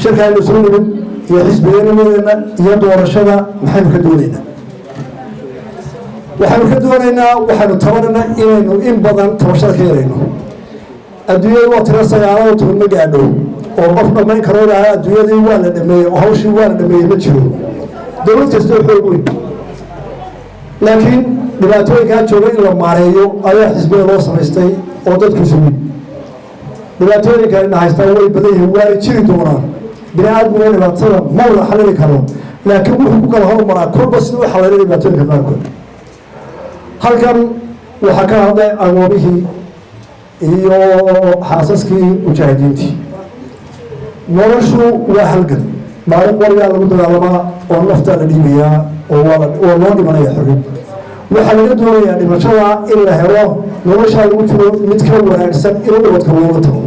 Shirkaaynu isugu nimid iyo xisbiyanimadeena iyo doorashada maxaynu ka doonaynaa? Waxaynu ka doonaynaa, waxaynu tabanayna inaynu in badan tabashada ka yarayno. Adduunyadu waa tiro 19 ma gaadho oo qof dhammayn karo idhaaha adduunyadii waa la dhameeyey oo hawshii waa la dhameeyey ma jiro, dowlad kastoo xoog weyn. Laakiin dhibaatooyinkaa jooga in la maareeyo ayaa xisbiga loo samaystay oo dadku isugu dhibaatooyinka ina haystaa way badan yihiin, waana jiri doonaan. Bini aadmiga dhibaatada ma wada xalili karo, laakiin wuxuu ku kala hormaraa kolba siduu u xalilay dhibaatooyinka qaarkood. Halkan waxaa ka hadlay agoomihii iyo xaasaskii mujaahidiintii. Noloshu waa halgan. Maalin qorigaa lagu dagaalamaa oo naftaa la dhiibayaa oo waa loo dhimanaya xorriyad. Waxaa laga doonayaa dhimashada in la helo noloshaa lagu jiro mid ka wanaagsan in ubadka looga tago.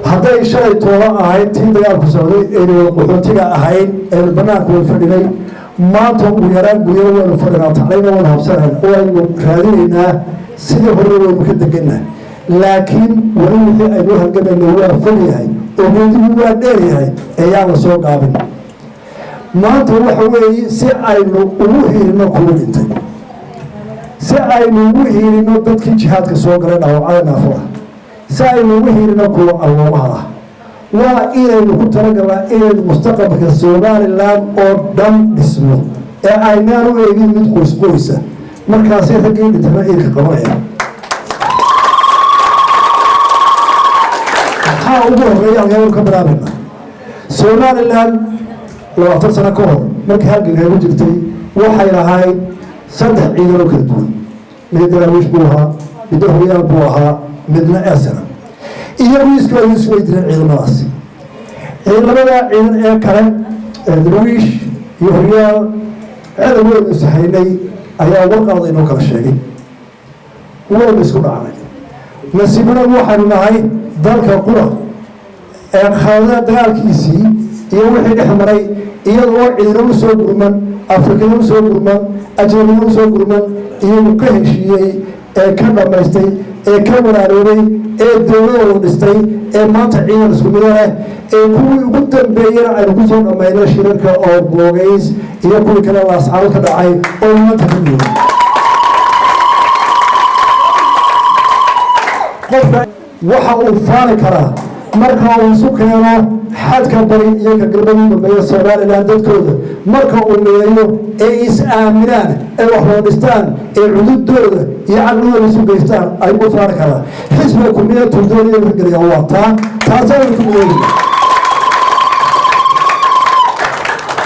Hadday shalay toola ahayd tii dagaalku socday aynu wada qaxootiga ahayn, aynu banaanka wada fadhinay, maanta ugu yaraan guryo waynu fadhinaa, taclayna waynu habsanayn, waynu raadinaynaa, sidii hore waynu ka deganaa. Laakiin weli wixii aynu halgamayna waa fog yahay oo geedigu waa dheer yahay ee yaan la soo gaabin. Maanta waxa weeye si aynu ugu hiirino kuwa dhintay, si aynu ugu hiirino dadkii jihaadka soo galay, dhaawacada, naafada, si aynu ugu hiirino kuwa agoomaha ah, waa inaynu ku talagalnaa inaynu mustaqbalka Somaliland oo dhan dhisno ee aynaan u eegin mid qoys qoysa. Markaasay raggii dhintana iilka qabanaya. Maxaa ugu horeeya? Halkeenu ka bilaabayna? Somaliland 20 sano ka hor markii halganka ku jirtay waxay lahayd saddex ciidan oo kala duwan. Mid Daraawiish buu ahaa, midna Horyaal buu ahaa, midna Esera. Iyagu iskooda isway direen ciidamadaasi. Ciidamada ciidan ee kale, Daraawiish iyo Horyaal, cadowgeenu ishaynay ayaa warqalada inoo kala sheegay, waynu isku dhacnay. Nasiibanagu waxaynu nahay dalka qura ee khaalada dagaalkiisii iyo wixii dhex maray iyadoo ciidana u soo gurman, Afrikana u soo gurman, ajnabina u soo gurman, iyagu ka heshiiyey ee ka dhammaystay ee ka walaaloobay ee dowladooda dhistay ee maanta ciidan isku mido leh, ee kuwii ugu dambeeyena aynu ku soo dhammaynay shirarka oo Boogays iyo kuwii kale Laascaanood ka dhacay oo maanta ka midoobay. Qofka waxa uu faani karaa marka uu isu keeno xadka bari iyo ka galbeed u dambeeya Somaliland dadkooda, marka uu mideeyo ee is aaminaan ee wax wada dhistaan ee cududooda iyo caqligooda isu geystaan ayuu faani karaa. Xisbiga Kulmiya tuudoonaya hirgeliya waa taa, taasaynu ku midoobay.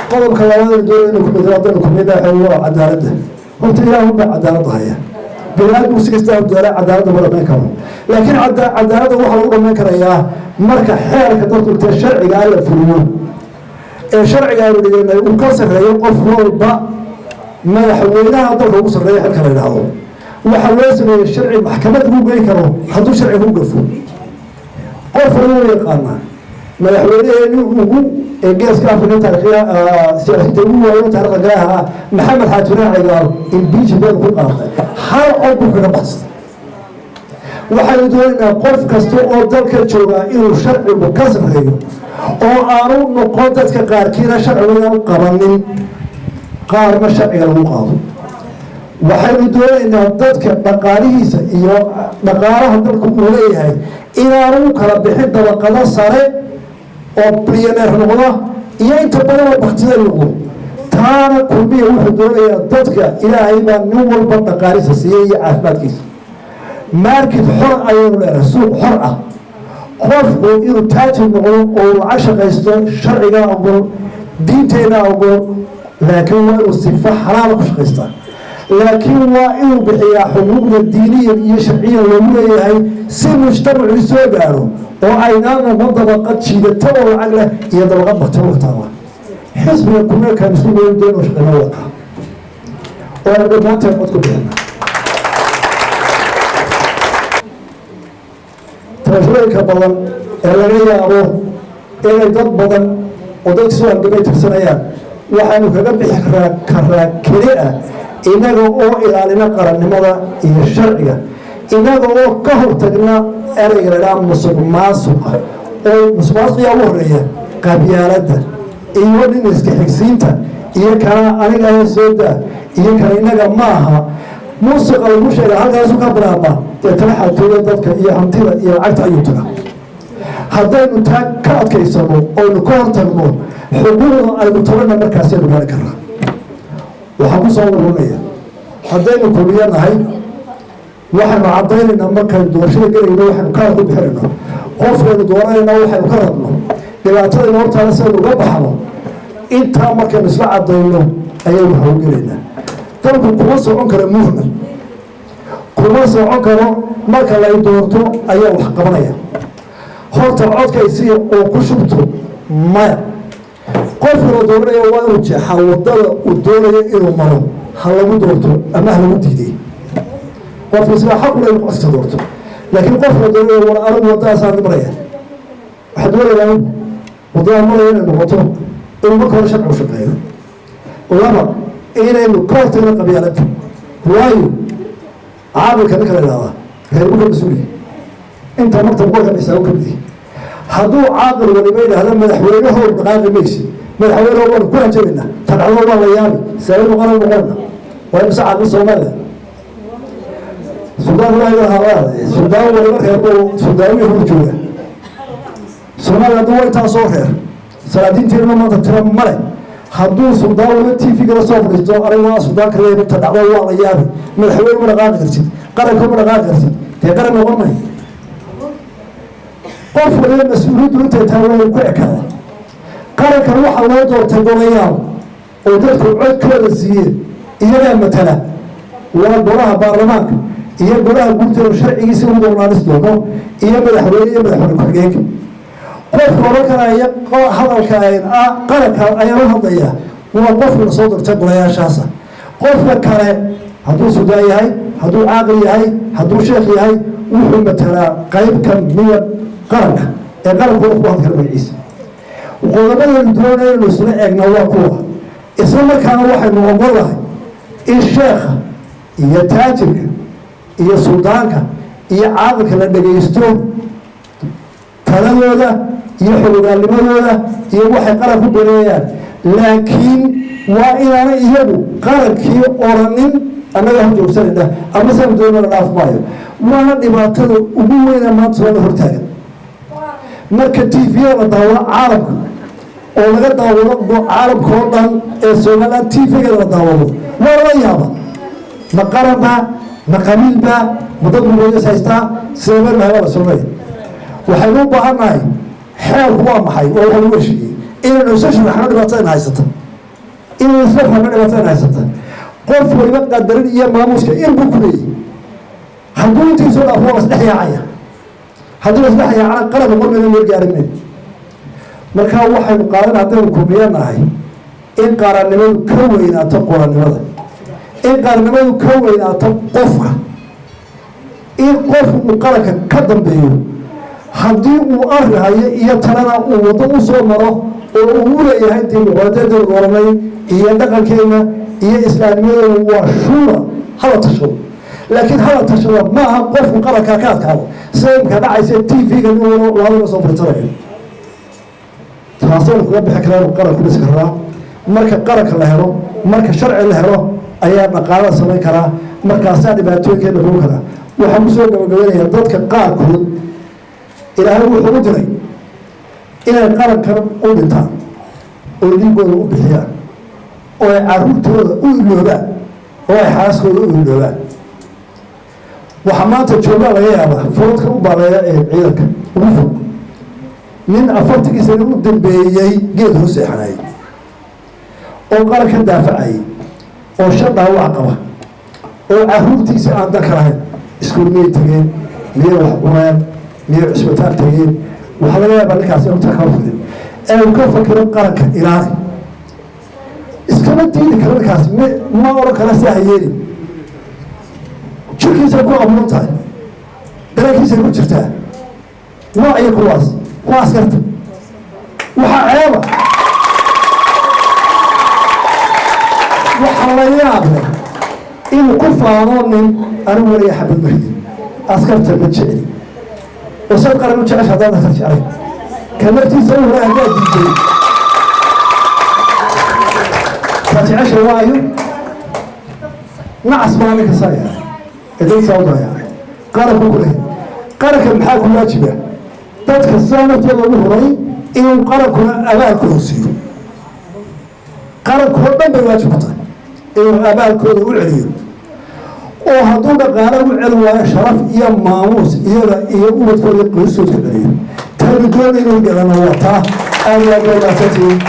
Qodobka labaad aynu doonayno ku midoo haddaynu kulmiyada waa cadaaladda. Horta Ilaah baa cadaaladda haya. Bini-aadmigu si kasta doona cadaaladda ma dhamayn karo, laakiin cadaaladda waxaa lagu dhamayn karayaa marka xeerka dadku intee sharciga alla fuliyo ee sharciga aynu dhiganay uu ka sarreeyo qof walba. Madaxweynaha dalka ugu sarreeya xilka la yidhaahdo waxaa loo sameeyey sharci maxkamad lagu geyn karo hadduu sharciga u gafo. Qof walba u yaqaanaa madaxweyneheeni ugu ee Geeska Afrika taarikhya siyaasiyiinta ugu waaweyn taarikhda galaha, Maxamed Xaaji Ibraahim Cigaal, impeachment ku qaaday, hal cod buu kaga baxsay. Waxaynu doonaynaa qof kasta oo dalka joogaa inuu sharcigu ka sarreeyo oo aanu noqon dadka qaarkiina sharcigu inaanu qabanin, qaarna sharciga lagu qaado. Waxaynu doonaynaa dadka dhaqaalihiisa iyo dhaqaalaha dalku uu leeyahay inaanu u kala bixin dabaqado sare oo bilyaneer noqda iyo inta badan oo baktida noqdo. Taana Kulmiya wuxuu doonayaa dadka Ilaahay baa nin walba dhaqaalihiisa siiyey iyo caafimaadkiisa. Market xor ayaynu leenahay, suuq xor ah. Qofku inuu taajir noqdo oo lacag shaqaysto sharcigaa ogol, diinteenna ogol, laakiin waa inuu sifo xalaala ku shaqaystaa, laakiin waa inuu bixiyaa xuquuqda diiniyan iyo sharciyan loogu leeyahay si mujtamacu soo gaaro oo aynaan noqon dabaqad jiidata oo lacag leh iyo dabaqad bakti taala. Xisbiga Kumeelkaan isku goyn doono shaqeyna waka oo aynu dhammaanteen cod ku bixina. Tabashooyinka badan ee laga yaabo inay dad badan oo dadka soo halgamay tirsanayaan waxaynu kaga bixi karaa keli ah innaga oo ilaalina qarannimada iyo sharciga, innaga oo ka hortagna ereyga la idhaha musuq maasuqa. Oo musuqmaasuqiyaa ugu horreeya, qabyaaladda iyo nin iska xigsiinta iyo kana aniga ayaa soo daa iyo kana innaga ma aha. Muusiqa lagu sheega halkaasu ka bilaabma, deetana xatooya dadka iyo hantida iyo lacagta ayuu taga. Haddaynu taa ka adkaysano oynu ka hortagno, xuquuqda aynu tabana markaasaynu gaari karnaa. Waxaan ku soo ururinaya, haddaynu Kulmiye nahay, waxaynu caddaynaynaa markaynu doorashada gelayno waxaynu kaar ku bixinayno, qofkaynu dooranayna waxaynu ka rabno, dhibaatadaynu hortaana sidaynu uga baxno. Intaa markaynu isla caddayno ayaynu howlgelaynaa. Dalku kuma socon karo muhmal, kuma socon karo marka lay doorto ayaa wax qabanaya. Horta codkaysiya oo ku shubto maya. Qofka la dooranaya waa inuu jeexaa wadada uu doonayo inuu maro, ha lagu doorto ama ha lagu diiday. Qofka sidaa xaq u leh inuu codkiisa doorto, laakiin qofka la doonayo war anigu waddadaasaan maraya, waxaa doonayaa waddadaan maraya inay noqoto inuu marka hore sharci u shaqeeyo. Laba, inaynu ka hortagno qabyaaladda. Waayo, caaqilka ninka la idhahdaa reerbu ka mas-uuliya, inta marta boqolka xisaabo ka mid. Hadduu caaqil waliba yidhaahdo madaxweynehow dhaqaaqi maysi, madaxweyneho waanu ku hanjabaynaa, tadhacdo waa la yaabi sabaynu qaran noqonna. Waa imse caaqil Soomaaliya? Suldaan suldaan waliba reerbu suldaanwihii hor jooga Soomaaliya. Hadduu waa intaasoo reer, salaadiinteeduna maanta tiro male. Hadduu suldaan waliba TV-gala soo fadhiisto, aniga waa suldaanka reer, tadhacdo waa la yaabi, madaxweyne ma dhaqaaqi kartid, qaranka ma dhaqaaqi kartid, dee qaran noqon maayo. Qof waliba mas-uuliyaddu intay tahay waa ku ekaada. Qarankan waxaa loo doortay golayaal oo dadku codkooda siiyeen, iyagaa matala. Waa golaha baarlamaanka iyo golaha guurtooda sharcigiisa ugu doonaanis doono iyo madaxweyne iyo madaxweyne ku-xigeenka. Qofka oran karaya hadalka qaranka ayaan u hadlayaa waa qofka la soo doortay golayaashaasa. Qofka kale, hadduu suldaan yahay, hadduu caaqil yahay, hadduu sheekh yahay, wuxuu matalaa qayb ka mida qaranka ee qarankooda ku hadli kara magaciisa. Qodobadaynu doonaynu isla eegna waa kuwa. Isla markaana waxaynu ogolahay in sheekha iyo taajirka iyo suldaanka iyo caaqilka la dhegaysto taladooda iyo xogogaalnimadooda iyo waxay qaran ku baneeyaan, laakiin waa inaana iyagu qarankii oranin annaga hor joogsanayna ama saan doonana dhaaf maayo. Waana dhibaatada ugu weyna maanta soona hortaagan. Marka TV-ya la daawado caalamka oo laga daawado caalamka oo dhan ee Somaliland TV-geeda la daawado, waa lala yaaba. Ma qaranba, ma qabiilba, ma dad mugoyas haystaa? Sidee nahay? Waa la soomaya. Waxaynu u baahan nahay xeelku waa maxay? Waa waxa lagu heshiiyey inaynu isla sharaxno dhibaatadana haysata, inaynu isla fahno dhibaatadana haysata. Qof waliba qadarin iyo maamuuska inbuu ku leeyahy. Hadduu intiisoo dhaafo, waa lasdhex yaacaya. Haddii lasdhex yaacana, qalab noqon mayno, meel gaari mayno. Marka waxaynu qaadan, haddaynu Kulmiye nahay, in qaranimadu ka weynaato qorannimada, in qarannimadu ka weynaato qofka, in qof uu qaranka ka dambeeyo. Haddii uu arrihayo iyo talana uu waddo u soo maro oo uu u leeyahay dimuqraadiyadda dooranay iyo dhaqankeena iyo islaamnimadeena, waa shuura, hala tashado. Laakiin hala tashada ma aha qofku qarankaa ka adkaado, sida imka dhacaysa TV-ga nin wala soo fariisanayo. Taasaynu kaga bixi karaa, qaran ku dhisi karnaa. Marka qaranka la helo, marka sharci la helo, ayaa dhaqaalada samayn karaa, markaasaa dhibaatooyinkeena boon karaa. Waxaan kusoo gabagabeynayaa, dadka qaarkood Ilaahay wuxuu u diray inay qarankan u dhintaan oo dhiigooda u bixiyaan oo ay caruurtooda u iloobaan oo ay xaaskooda u iloobaan. Waxaa maanta joogaa laga yaabaa foodka u baaleeya ee ciidanka ugu fog nin 40kii sano u dambeeyey geed hoo seexanayay oo qaranka daafacayay oo shan dhaawac qaba oo caruurtiisa aan danka lahayn. Iskuul miyay tageen? Miyay wax cuneen? Miyay cusbitaal tageen? Waxaa laga yaabaa ninkaasi inuu taa kama fikirin ee uu ka fakiro qaranka ilaali. Iskama diidi karo ninkaas, ma oran kara saa ha yeelin. Jirkiisay ku abuuran tahay, dareenkiisay ku jirtaa. Waa iyo kuwaas waa askarta. Waxaa ceeba, waxaa la yaab leh inuu ku faano nin anigu weliga xabad ma ridin, askarta ma jecli. Oo saad qaran u jecesha haddaad askar jeclay? Ka naftiisa u huray haddaad diiday, ka jecesha waayo nacas baa ninka saaya ee dadkiisa u dayacay. Qaranku ku lehay, qaranka maxaa ku waajiba? Dadka sidaa naftooda ugu huray inuu qarankuna abaalkooda siiyo. Qarankoo dhan bay waajib ku tahay inuu abaalkooda u celiyo, oo hadduu dhaqaale u celin waayo, sharaf iyo maamuus iyaga iyo ubadkooda iyo qoyskooda ku celiyo. Taynu doonaynu galana waa taa. Aad iyo aad bay mahadsantihiin.